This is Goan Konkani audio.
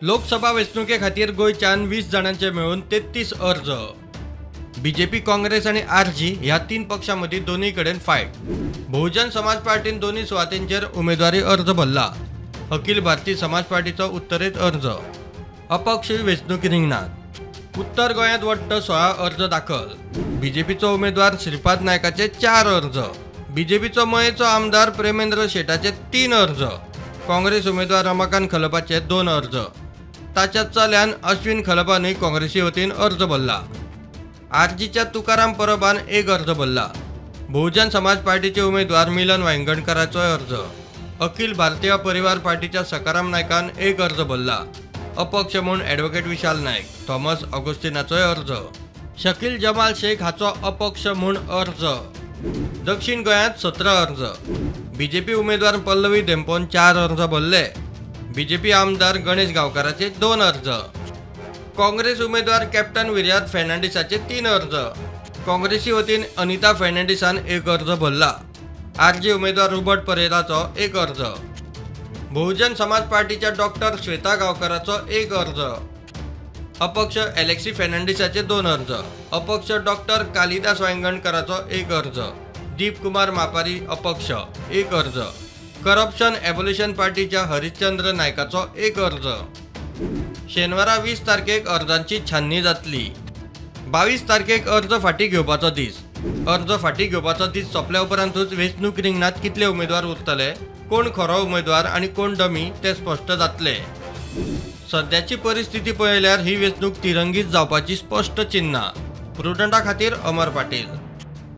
लोकसभा वेंचणुके खातीर गोंयच्यान 20 जाणांचे मेळून 33 अर्ज. बीजेपी, काँग्रेस आनी आरजी ह्या 3 पक्षां मदीं दोनूय कडेन फायट. बहुजन समाज पार्टीन दोनूय सुवातींचेर उमेदवारी अर्ज भरला. अखिल भारतीय समाज पार्टीचो उत्तरेंत अर्ज. अपक्षूय वेंचणूक रिंगणात. उत्तर गोंयांत वट्ट 16 अर्ज दाखल. बीजेपीचो उमेदवार श्रीपाद नायकाचे 4 अर्ज. बीजेपीचो मयेचो आमदार प्रेमेंद्र शेटाचे 3 अर्ज. काँग्रेस उमेदवार रमाकांत खलपाचे 2 अर्ज. ताच्या चल्यान अश्विन खलपानूय काँग्रेसी वतीन अर्ज भरला. आरजीच्या तुकाराम परबान 1 अर्ज भरला. बहुजन समाज पार्टीचे उमेदवार मिलन वायंगणकराचोय अर्ज. अखिल भारतीय परिवार पार्टीच्या सकाराम नायकान 1 अर्ज भरला. अपक्ष म्हूण ॲडव्होकेट विशाल नायक, थॉमस ऑगस्टिनाचोय अर्ज. शकील जमाल शेख हाचो अपक्ष म्हूण अर्ज. दक्षिण गोंयांत 17 अर्ज. बीजेपी उमेदवार पल्लवी धेंपोन 4 अर्ज भरले. बीजेपी आमदार गणेश गांवकाराचे 2 अर्ज. काँग्रेस उमेदवार कॅप्टन विर्यात फर्नांडीसाचे 3 अर्ज. काँग्रेसी वतीन अनिता फर्नांडीसान 1 अर्ज भरला. आरजी उमेदवार रुबर्ट परेराचो 1 अर्ज. बहुजन समाज पार्टीच्या डॉक्टर श्वेता गांवकाराचो 1 अर्ज. अपक्ष एलेक्सी फर्नांडीसाचे 2 अर्ज. अपक्ष डॉक्टर कालिदास वायंगणकराचो 1 अर्ज. दीप कुमार मापारी अपक्ष 1 अर्ज. करप्शन एबोलिशन पार्टीच्या हरिश्चंद्र नायकाचो 1 अर्ज. शेनवारा 20 तारखेक अर्जांची छाननी जातली. 22 तारखेक अर्ज फाटीं घेवपाचो दीस. अर्ज फाटीं घेवपाचो दीस सोंपल्या उपरांतूच वेंचणूक रिंगणांत कितले उमेदवार उरतले, कोण खरो उमेदवार आनी कोण डमी ते स्पश्ट जातले. सद्याची परिस्थिती पळयल्यार ही वेंचणूक तिरंगीत जावपाची स्पश्ट चिन्हां. प्रुडंटा खातीर अमर पाटील.